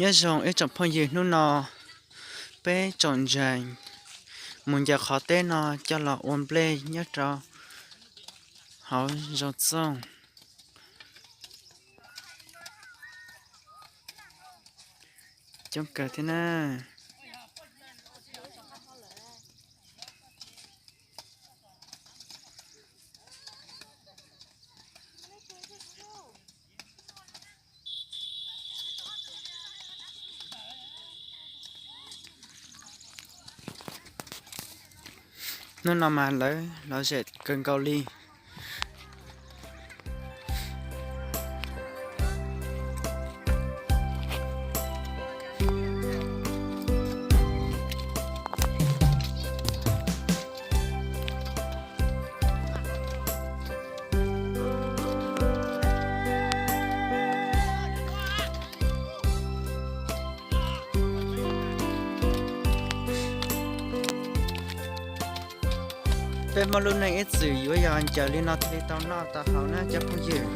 Nyob zoo ib tsoom phooj ywg, hnub no peb tsoom ntseeg mus ncaws qhov teb no coj los ua nplej nyob rau hauv zoo txooj. Coob kawg thiab na. Hnub no mas lawv lom zem kawg nkaus li. Peb Hmoob lub neej ib txwm yuav yog ncaws li no thiaj li tau noj tau haus na cov phooj ywg.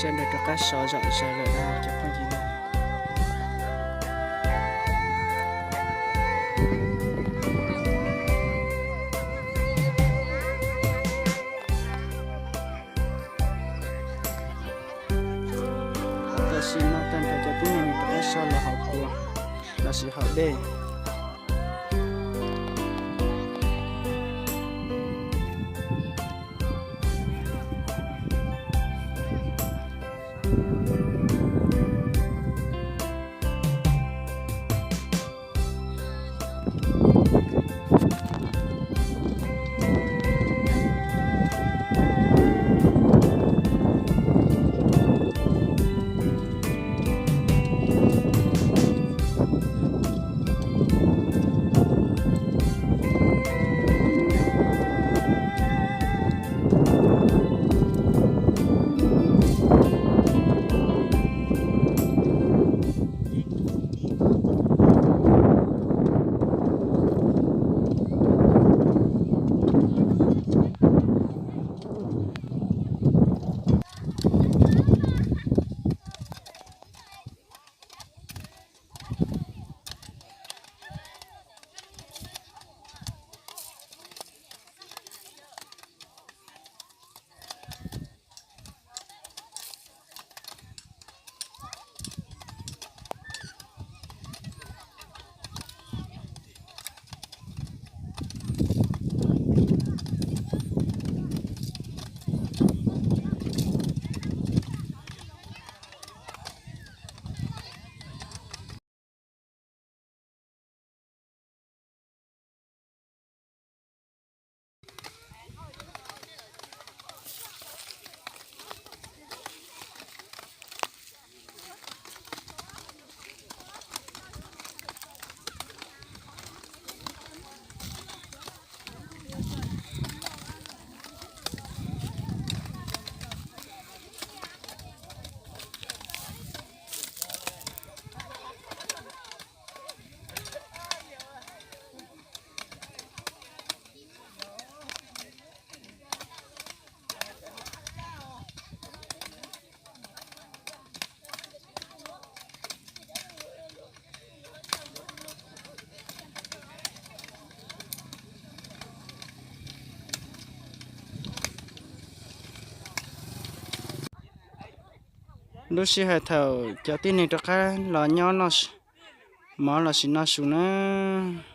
Sawv daws rov qab so zom zaws lawm no cov phooj ywg. Tam sim no tag nrho cov tib neeg rov qab so los haus kua lossis haus dej. Lub sij hawm thaum cov tib neeg rov qab los nyob noj mov los sis noj su nab.